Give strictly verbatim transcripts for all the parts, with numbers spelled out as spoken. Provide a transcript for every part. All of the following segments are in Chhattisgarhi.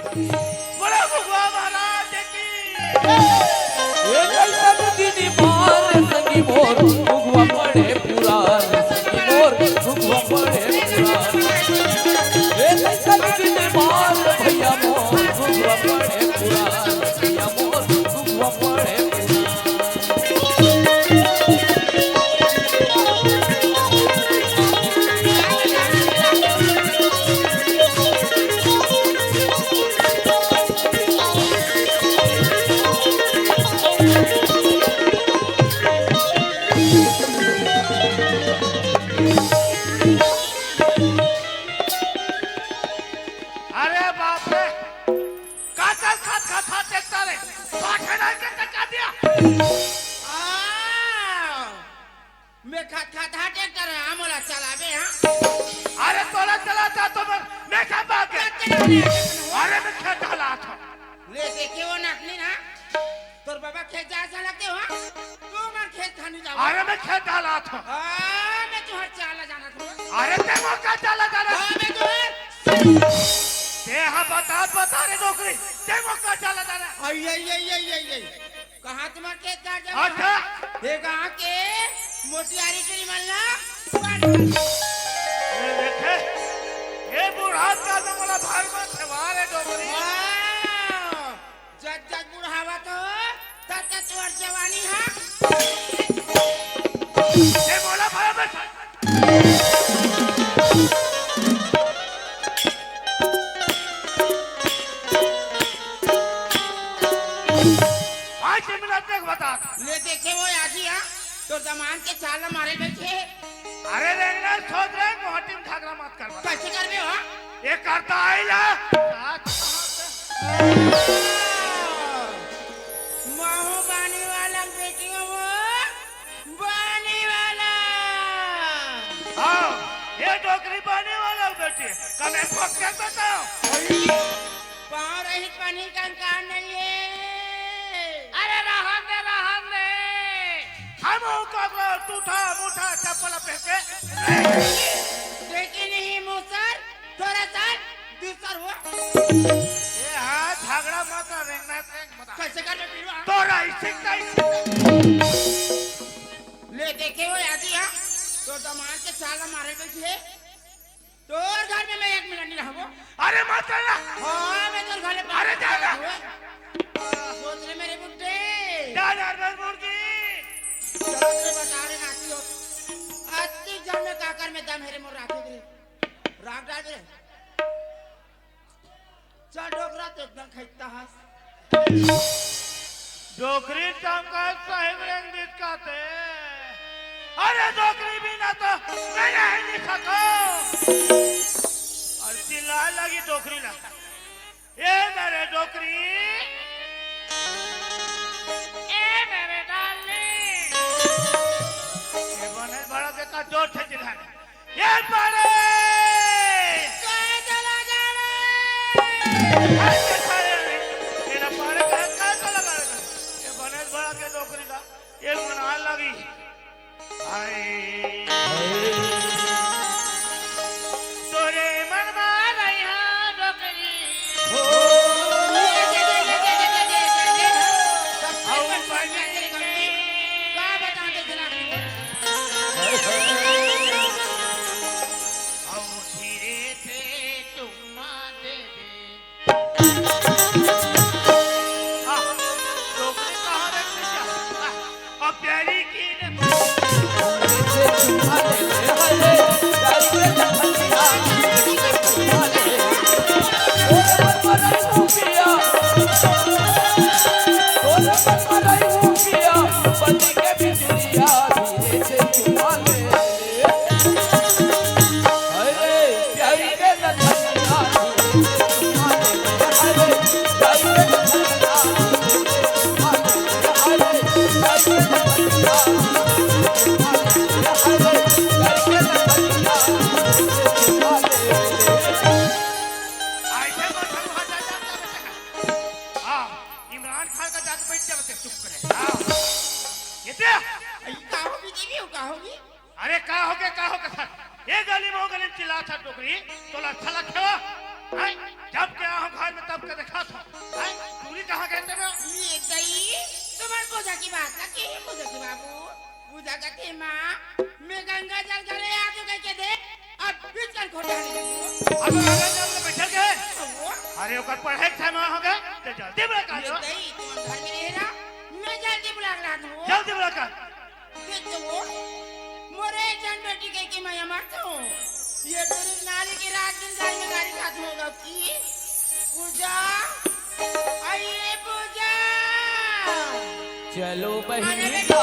बोलो भगवा महाराज की। ए जइसन दिन बार संगी मोर, भगवा पड़े पुरान संगी मोर, भगवा पड़े पुरान। ए जइसन दिन बार भैया मोर, भगवा पड़े पुरान भैया मोर, भगवा पड़े पुरान। अरे बाप रे, काचल खात खात हाथ देखता रे, पाठे डाल के टका दिया। आ, मैं खात खात हाथ देखता रहा, मोला चलाबे, हाँ? अरे तोला चलाता तो मैं, मैं क्या बात है? चलाने। अरे मैं खेत डाला था। ले देखे वो नकली ना, तोर बाबा खेत जाए से लगते हो, हाँ? तू हमार खेत खानी जाओ। अरे मैं खेत डाला था। हाँ, मैं तुहर चाला जाना था। अरे ते मोर का चाला जाना? हाँ, मैं तुहर ते हाँ बता, बता रे डोकरी, ते मोर का चाला जाना? आई, आई, आई, आई, आई, आई। कहाँ तुम्हार खेत खार जाना? अच्छा। ये गाँव के मोतियारी के निमन ला। ये देखे, ये बूढ़ा का तो मोला भार में खेवा रे डोकरी। हाँ। जब जब बुढ़ावा तो तब तक तोर जवानी हा। ए मोला भला बस। पाँच मिनट तक बता। ले देखे वो आजी हा, तोर दमान के चाल मारे बैठे। अरे रेंगना सोच रहे, मोहटी में झगड़ा मत कर बता। कैसे करबे हो? ये करता आइला। महू बानी वाला बेटी हो, बानी वाला। हाँ, ये डोकरी बानी वाला बेटी। कने पक्के बताओ। पाँव रहित पानी का अंकार नहीं है। अरे रहन दे, रहन दे। हम वो ककरो टूटा, मूठा चप्पल पहन के। लेकिन ही मूसर, थोड़ा सा दूसर हो। ये हाँ, झगड़ा मत, रेंगना रेंग मत। कैसे कर बे पीरू? तोरा इसे कहीं। ले देखे हो यादी, हाँ? तो दमाद के चाल मारे बैठी है। तोर घर में मैं एक मिनट नहीं रहबो। अरे मत चलना। हाँ, मैं तोर घर में अरे जा ना। सोच ले मेरे बुड्ढे। जा ना, नजमुर्गी। चलो तेरे बता रहे नाती हो। अति जन में काकर में दम हेरे मोर राखे दे। राख डाल दे। चल डोकरा तो एकदम खैता हस। डोकरी चमका साहिब रंग दिखते। अरे डोकरी बिना तो मैं रह नहीं सको। और चिल्ला लगी डोकरी ला। ए मेरे डोकरी, ए मेरे डार्लिंग। ये बने बड़ा देखा जोर से चिल्ला। ये पाड़े! काय चला जा रे? काय चला जा रे? ये ना पाड़े का काय चला जा रे? ये बने बड़ा के डोकरी का, ये मना लगी। हाय। तोरे मन मा रही हाँ डोकरी। हो। आओ बनी के। का बताते चला। अउ धीरे से चुम्मा दे दे। आ, डोकरी कहाँ रे भैया? आ, अब प्यारी की ने ऐसे मत हम हटा जाता है। हाँ, इमरान खान का जाके बैठ जा, बच्चे चुप करे। हाँ। ये क्या? ये का होगी, देवी हो, का होगी? अरे का हो गया, का हो गया सर? ये गली में, वो गली में चिल्ला था डोकरी, तो अच्छा लगता हो? हैं? जब के आए हँव घर में तब के देखत हँव। हैं? टूरी कहाँ गे तेरे? ये दई, तुम्हर पूजा के बात ला केहे पूजा के बाबू? पूजा कथे माँ, मैं गंगा जल घरे आथँव कहिके दे, अउ बीच कर खोटा नहीं करती हो। अब गंगा जल में बैठे के? अरे ओकर पढ़े के समय होगे, ते जल्दी बुला कर ये दई, तुम्हर घर में रहे ना, मैं जल्दी बुला के लाथँव। जल्दी बुला कर। देख तो वो, मोर एक झन बेटी कहिके मैं अमर तो। ये टूरी नारी के रात दिन गाय में गारी खात होगा कि पूजा, अई पूजा। चलो बहिनी, अरे बेटी,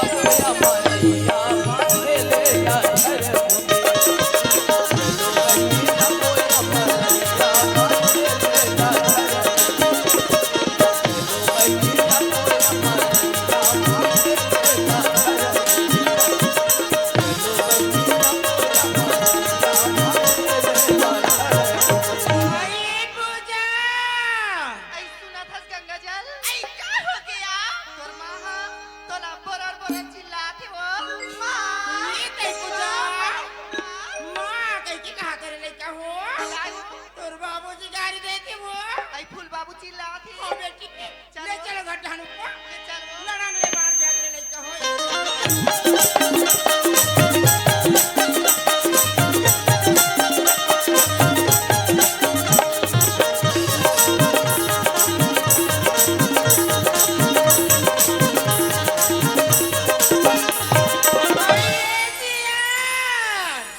अई पूजा। अई सुनत हस गंगा जल? अई का हो गया? तोर माँ ह तोला बोरर बोरर चिल्लात हे वो। माँ। ये कई पूजा? माँ। माँ कहिके कहा करे लइका हो? तोर बाबूजी गारी देथे वो। अई फूल बाबू चिल्लात हे। हाँ बेटी। चलो। ले चलो घर डहन ऊपर। ले चलो। लड़न ले मार दे, ले लइका होय।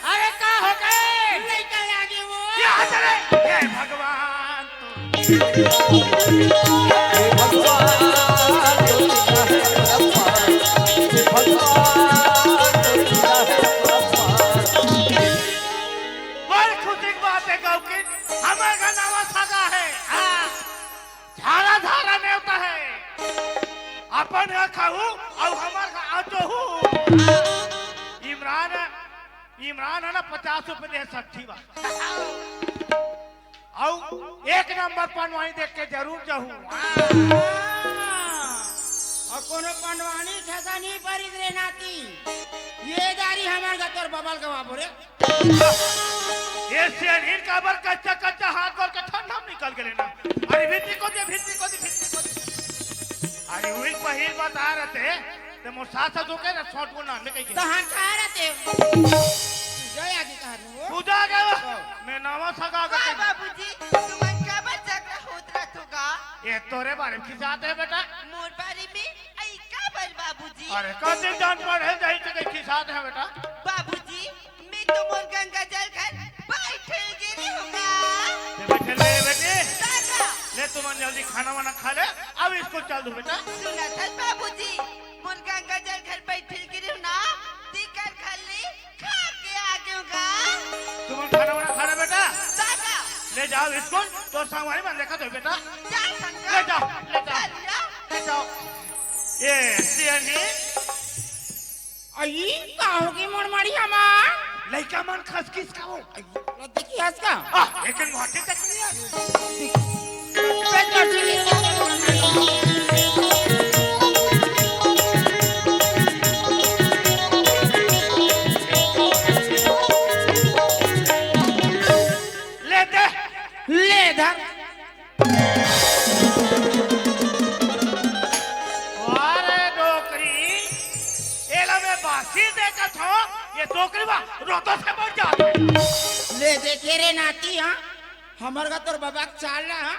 अरे का हो गे? लइका आ गे वो। यहाँ चले। हे भगवान। हे भगवान, हे भगवान। बड़ खुशी के बात हे गौकिन, हमर घर नवा सगा हे। हाँ, झारा झारा नेवता हे। अपन घर खाहू अउ हमर घर आचोहू। इमरान, इमरान हे ना, पचास रुपये दे, सट्ठी बा। अउ एक नंबर पनवानी देख के जरूर जाहू। हाँ। अउ कोनो पनवानी ठसा नहीं परिस रे नाती। ये दारी हमर गा तोर बबल गवा बोरे। ये सेलहिन काबर कच्चा कच्चा हाथ गोड़ के ठंडा में निकल गेले ना। अरे भीतरी को दे, भीतरी को दे, भीतरी को दे। अरे वही पहिल बता रहते। ते मोर सास ह धोखे ना, सौंठ को नाम में कही के। तहां कहा रहते हो? जय आदि कहा रहते हो? पूजा आ गया। हाँ। मैं नवा सगा का वाह, कही। बाबूजी, तुमन काबर झगड़ा होत रहत होगा? ये तोरे बारे में खिसात हे बेटा। मोर बारे में? अई काबर बाबूजी? अरे, कते जान पढ़े जाई ते कहीं खिसात हे बेटा। बाबूजी, मैं तो मोर गंगा जल घर बैठे गिरी हूँ ना। ले बैठे ले बेटी। दादा। ले तुमन जल्दी खाना वाना खा ले, अब स्कूल चल दो बेटा। सुनत हस बाबूजी, मोर गंगा जल घर बैठे गिरी हूँ ना, तीकर खल्ली खा के आ गयो गा। तुमन खाना वाना खा ले बेटा। दादा। ले जाओ स्कूल, तोर संगवारी मन देखत हो बेटा। जा संगा। ले जाओ, ले जाओ। चल जाओ। ले जाओ। ये सियानी। अई, का होगे मोर मड़िया मा? लइका मन खसखिस खाओ। अई, देखी हस का? आ, लेकिन मोटे तक नहीं है। ले दे। ले धर। अरे डोकरी, एला मैं बासी देखत हूँ, ये डोकरी बा, रोतो से मर जा। ले देखे रे नाती, हाँ, हमर का तोर बाबा के चाल ना, हाँ?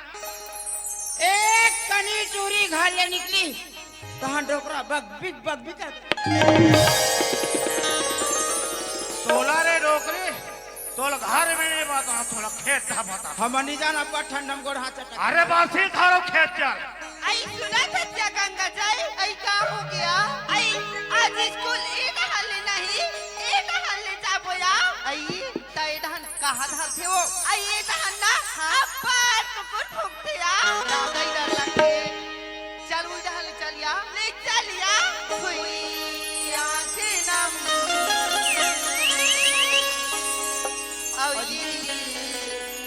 एक कनी टूरी घर ले निकली, तहाँ डोकरा बगबिक बगबिक कर। तोला रे डोकरी, तोला घर में नहीं बता, तोला खेत था बता। हम नहीं जान, अब ठंडम गोड़ हाथ चटक। अरे बासी थारो खेत चल। अई सुनत हस का गंगा जल, अई का हो गया? अई आज स्कूल ए डहन ले नहीं, ए डहन ले जाबो या। अई त ए डहन कहाँ धरथे वो? अई ए डहन ना, हाँ। अब्बड़ कुकुर भौंकथे या। दादा ही डर लगथे। चल, उई डहन ले चल या। ले चल या। हुई आँखें नम। अउ ये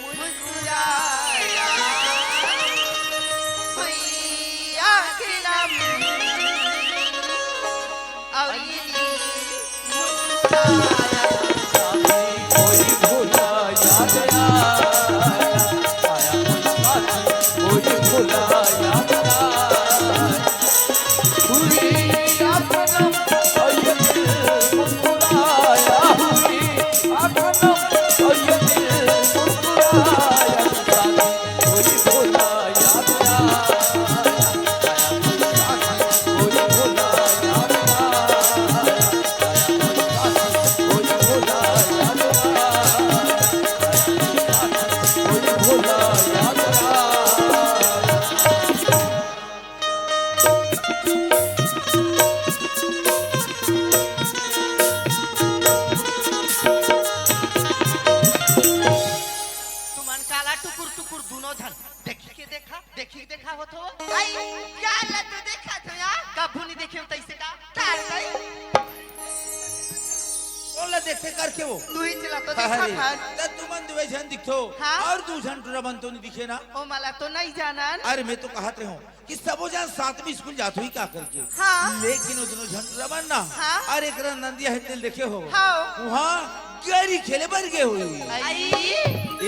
मुस्कुराया। हुई आँखें नम। अउ ये मुस्कुराया। कोई भुला याद आया। तुमन काला टुकुर टुकुर दूनों झन? देखी के देखा, देखी के देखा होत हो। आई, का ला तो देखा थो यार? कभू नहीं देखे हो तैसे का? का लाई? ओला देखे करके वो। तू ही चला तो देखा अरे, था। त तुमन दुए झन दिखथो। हाँ? और दू झन टुरा मन तो नहीं दिखे ना? ओ मला तो नहीं जानन। अरे मैं तो कहत रहे हूँ कि सबो झन साथ में स्कूल जात हुई का करके। हाँ। लेकिन वो दोनों झन टुरा मन ना। हाँ। अरे एकरा नंदिया हे तेल देखे हो। हाँ। वहाँ गरी खेले बर गे हुई। आई।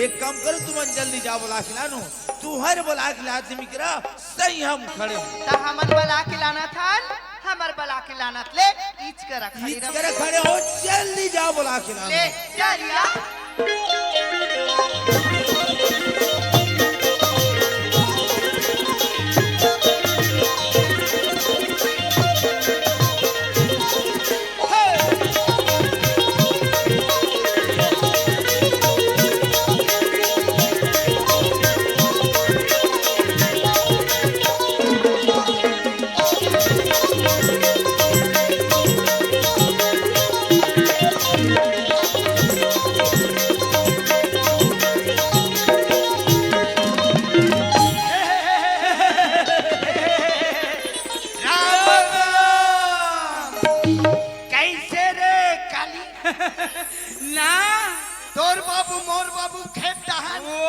एक काम करो, तुमन जल्दी जाओ बोला के लानो। तुहर बोला के लात मिकरा सही हम खड़े हो। त हमन बला के लाना थन, हमर बला के लानत ले इच करा खड़े ईच रहो। करा खड़े हो, जल्दी जाओ बोला के लानो। ले, चल या। राम राम। कैसे रे काली? ना। तोर बाबू मोर बाबू खेत डहन। वो।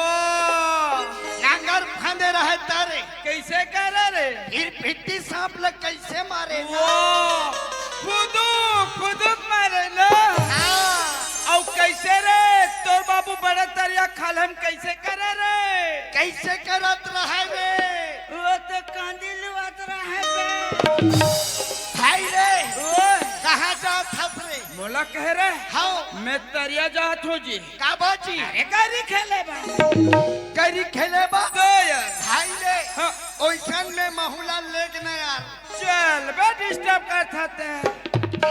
नांगर फांदे रहे तारे। कैसे करे रे? फिर भिट्टी सांप ल कैसे मारे ना? वो। खुदू, खुदू मारे ना। हाँ। अउ कैसे रे? तोर बाबू बड़े तरिया खाल हम कैसे करे रे? कैसे करत रहे रे? वो तो कांदी लुआत रहे बे। भाई रे, ओए। कहाँ जात हस रे? मोला कहे रे? हाँ। मैं तरिया जात हूँ जी। का बात जी? अरे गरी खेले बा। गरी खेले बा? तो यार। भाई रे, हाँ। ओइसन में महूला लेग न यार। चल बे, disturb करत हते।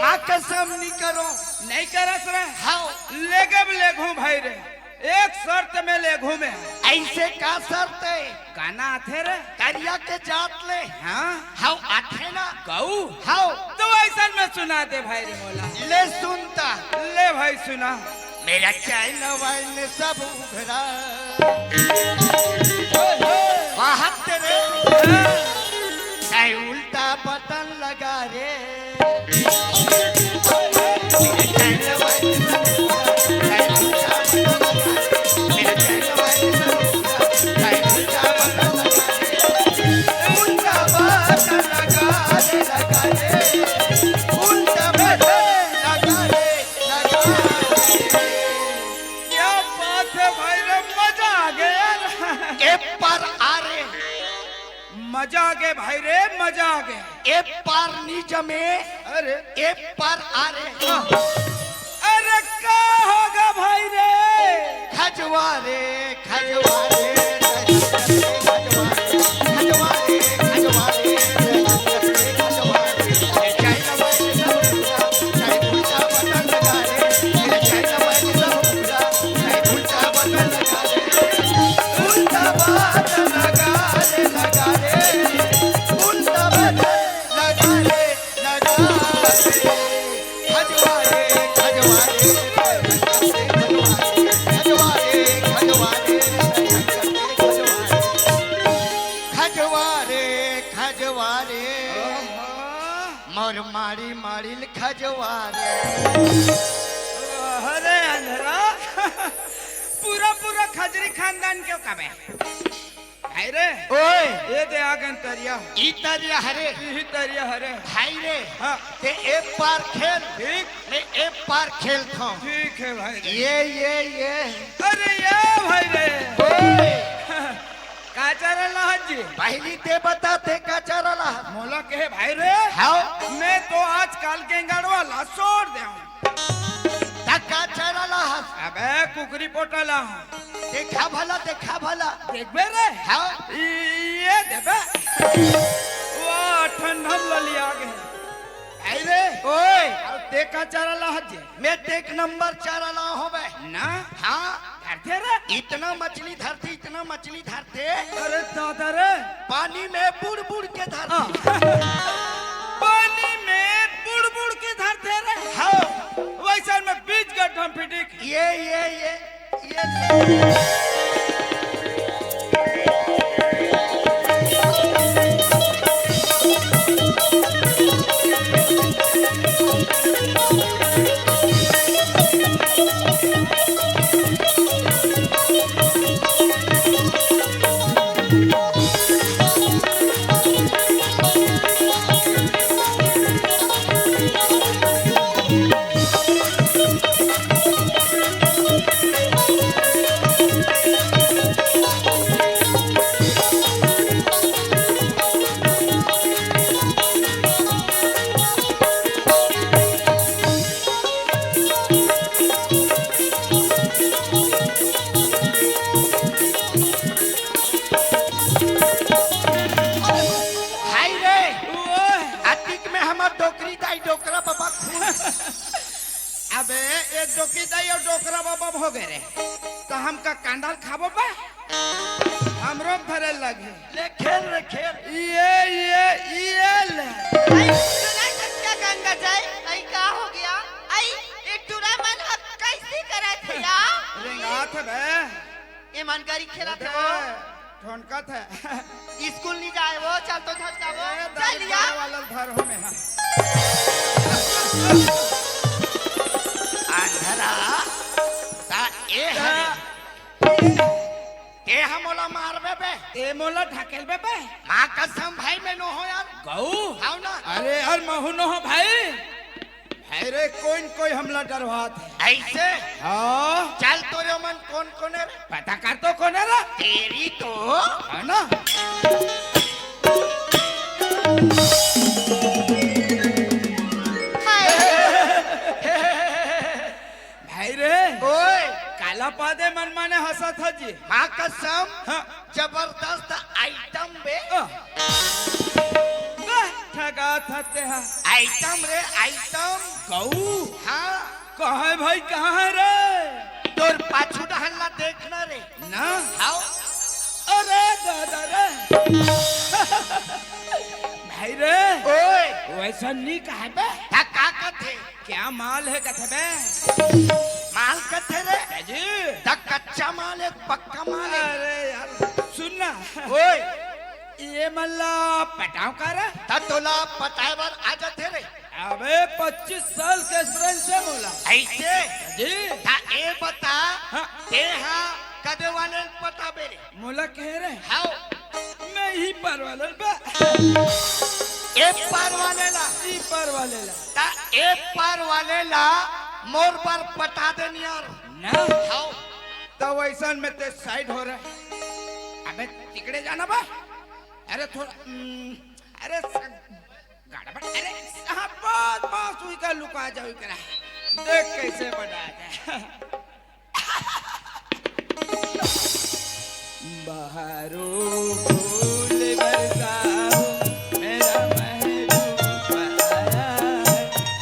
माँ कसम नहीं करो। नहीं करस रे। हाँ। लेगे भी लेगहूँ भाई रे। एक शर्त में लेगहूँ मैं। ऐसे का शर्त है? गाना आथे रे। करिया के जात ले। हाँ। हव आथे ना। गऊ। हव। तो ऐसन में सुना दे भाई रे मोला। ले सुनता। ले भाई सुना। मेरा चैन वैन सब उघरा। वाह तेरे। हाँ। कई उल्टा बटन लगा रे। क्या बात है भाई रे, मजा आ गया यार। ए पर आ रे। मजा आ गया भाई रे, मजा आ गया। ए पार नी जमे। अरे। ए पार आ रे। हाँ। अरे का होगा भाई रे? खजवा रे, खजवा रे, खजवा रे, खजवा रे, खजवा रे। खजवा रे, खजवा रे। मोर मारी मारी ल खजवा रे। अरे अंधरा, पूरा पूरा खजरी खानदान क्यों कबे? भाई रे। ओए। ये दे आगन तरिया। ई तरिया हरे। ई तरिया हरे। भाई रे। हाँ। ते एक पार खेल। ठीक। मैं एक पार खेल था। ठीक है भाई रे। ये, ये, ये। अरे ये भाई रे। ओए। का चारा लाहा पहली ते बता, ते का चारा ला? मोला कहे भाई रे। हाँ। मैं तो आजकल के गड़वा ला छोड़ दे हूँ। ता का चारा ला? अबे कुकरी पोटा ला। देखा भला, देखा भला। देखबे रे। हाँ। ई-, ये देबे। वाह, ठंडम लली आ गए। भाई रे। ओए। अब ते का चारा ला हजे? मैं ते एक नंबर चारा ला होबे। ना। हाँ। धरथे रे। इतना मछली धरथे, इतना मछली धरथे। अरे दादा रे। पानी में बुड़ बुड़ के धरथे। हाँ। पानी में बुड़ बुड़ के धरथे रे। हाँ। वैसा में बीच गड्ढा में पिटिक। ये, ये, ये, ये। हाय रे, ओए। अतिक में हमर डोकरी दाई डोकरा बाबा खून। अबे, एक डोकरी दाई और डोकरा बाबा हो गए रे, तो हम का कांदा ल खाबो बा? हमरो धरे लगे। ले खेल रे, खेल। ये, ये, ये ले। आई, सुना सत्या गंगा जाए, आई का हो गया? आई, ये टूरा मन अब कैसे करत है यार? रेंगात है बे। ये मन गरी खेलत है वो। ठोनकत है। स्कूल नहीं जाए वो, चल तो झटका वो। ए, चल दाई लिया। बड़ा वाला धर हो में, हाँ। अंधरा, ता ए हरे। ए हा मोला मारबे बे। ए मोला ढकेलबे बे। माँ कसम भाई, मैं नो हो यार। गऊ। हाव ना। अरे यार, महू नो हो भाई। अरे कोई न कोई हमला डरवात है। ऐसे? हाँ। चल तोरे मन कोन कोन है रे? पता कर तो कोन है रे? तेरी तो। है ना? हाय। भाई रे, ओए। काला पादे मन माने हंसत ह जी। माँ कसम, हाँ। जबरदस्त आइटम बे। अ। वाह, ठगा था ते हा। आइटम रे, आइटम। गऊ? हाँ। कहाँ है भाई, कहाँ है रे? तोर पाछू डहन ला देखना रे। ना? हाव। अरे दादा रे। भाई रे। ओए। वैसा नहीं कहा बे। ता का कथे? क्या माल है कथे बे? माल कथे रे? क्या जी? ता कच्चा माल है, पक्का माल है। अरे यार, सुन ना। ओए। ये मन ला पटाव का रे? ता तोला पटाए बर आ जाथे रे। अबे पच्चीस साल के experience है मोला। ऐसे? जी। ता ए बता, हाँ। ते हा कदे वाले पटाबे रे? मोला कहे रे? हाव। मैं ही पार वाले बे। ए पार वाले ला। ई पार वाले ला। ता ए पार वाले ला मोर बर पटा दे नियार। ना। हाव। तो वैसन में ते side हो रहे। अबे तिकड़े जाना बा। अरे थोड़ा, हम्म, अरे स-, गड़बड़, अरे हाँ, बस, बस, उही का लुका जाओ, इकरा। देख कैसे बना दे। बहारो फूल बरसाओ, मेरा महबूब आया है,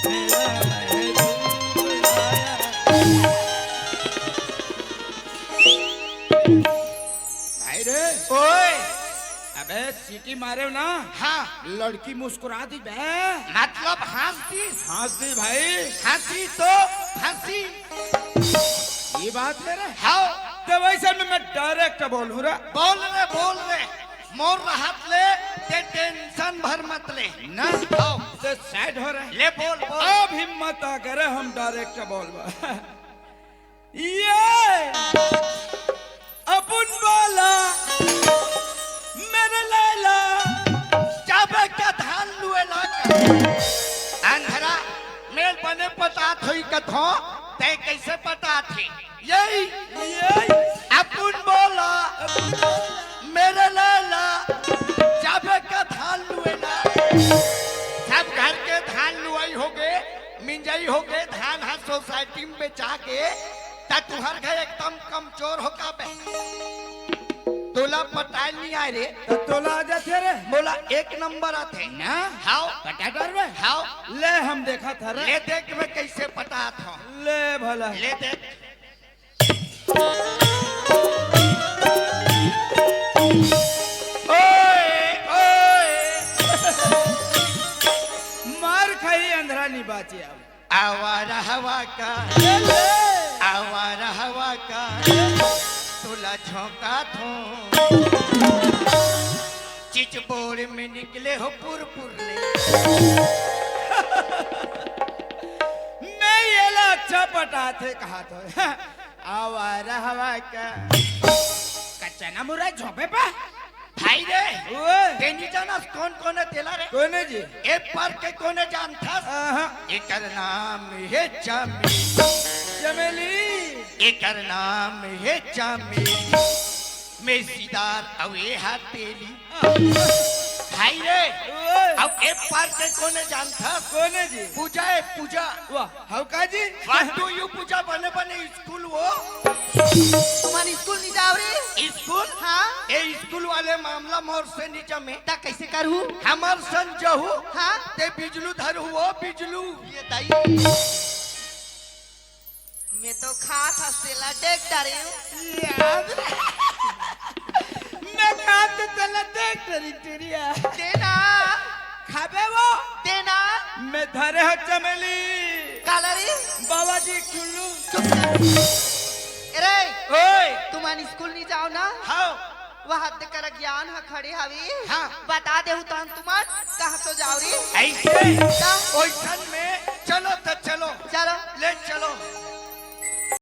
मेरा महबूब आया है। भाई रे। ओए। अबे सीटी मारे ना। हाँ। लड़की मुस्कुरा दी बे। मतलब हंस दी। हंस दी भाई। हंसी तो फंसी। ये बात है रे। हाँ। तो वैसे में मैं direct बोलूँ रे। बोल रे, बोल रे। मोर रहत ले, ते tension भर मत ले। ना। हाँ। तो side हो रहे। ले बोल, बोल। अब हिम्मत आ करे हम direct बोलबा। ये अपुन वाला मेरे लैला। जाबे का धान लुए ला का? अंधरा, मेल बने पतात होई कथो, ते कैसे पतात हे? यही, यही। अपुन बोला, मेरे लैला। सब घर के धान लुवई होगे, मिंजई होगे, धान ह सोसाइटी में बेचा के, त तुंहर घर एकदम कमजोर हो का बे? तोला पटाय नइ आय रे। त तोला आ जाथे रे। मोला एक नंबर आथे। ना? हाव। पटा डरबे? हाव। ले हम देखत हन रे। ले देख मैं कइसे पटात हंव। ले भला। ले देख। ओए, ओए। मार खाही अंधरा नइ बाचे अब। आवारा हवा का, ए ले। आवारा हवा का, तोला झोंकात हंव। चिचबोर में निकले हो पुरपुर ले। मैं येला अच्छा पटाथे कहत हंव। आवारा हवा का। कच्चा ना मुरा झोंके पा। भाई रे, ओए। ते नइ जानस कोन कोन हे तेला रे? कोन हे जी? ए पार के कोन हे जानथस? आहा। एकर नाम हे चमेली। चमेली। एकर नाम हे चमेली। मैं सीधार अउ ए हा तेली। भाई रे, ओए। अब ए पार के कोन हे जानथस? कोन हे जी? पूजा हे, पूजा। वाह। हव का जी? What do you पूजा बने बने स्कूल वो? तुमन स्कूल नइ जाव रे? स्कूल? हाँ। ए स्कूल वाले मामला मोर से नइ जमे। त कइसे करहू? हमर संग जहू। हाँ। ते बिजलू धरहू वो बिजलू। ये दाई। मैं तो खात हंव तेला देख डरेंव। यार। मैं खात हंव तेला देख डरेंव टुरिया। देना। खाबे वो? देना। मैं धरे हंव चमेली। काला रे? बाबा जी ठुल्लू। चुप कर। ए रे, ओए। तुमन स्कूल नइ जाव ना? हाँ। वह हद कर ज्ञान ह खड़े हवे। हाँ। बता देहू तहन तुमन कहाँ सो जाव रे? अइसे? त? ओइसन में चलो त चलो। चलो। ले चलो।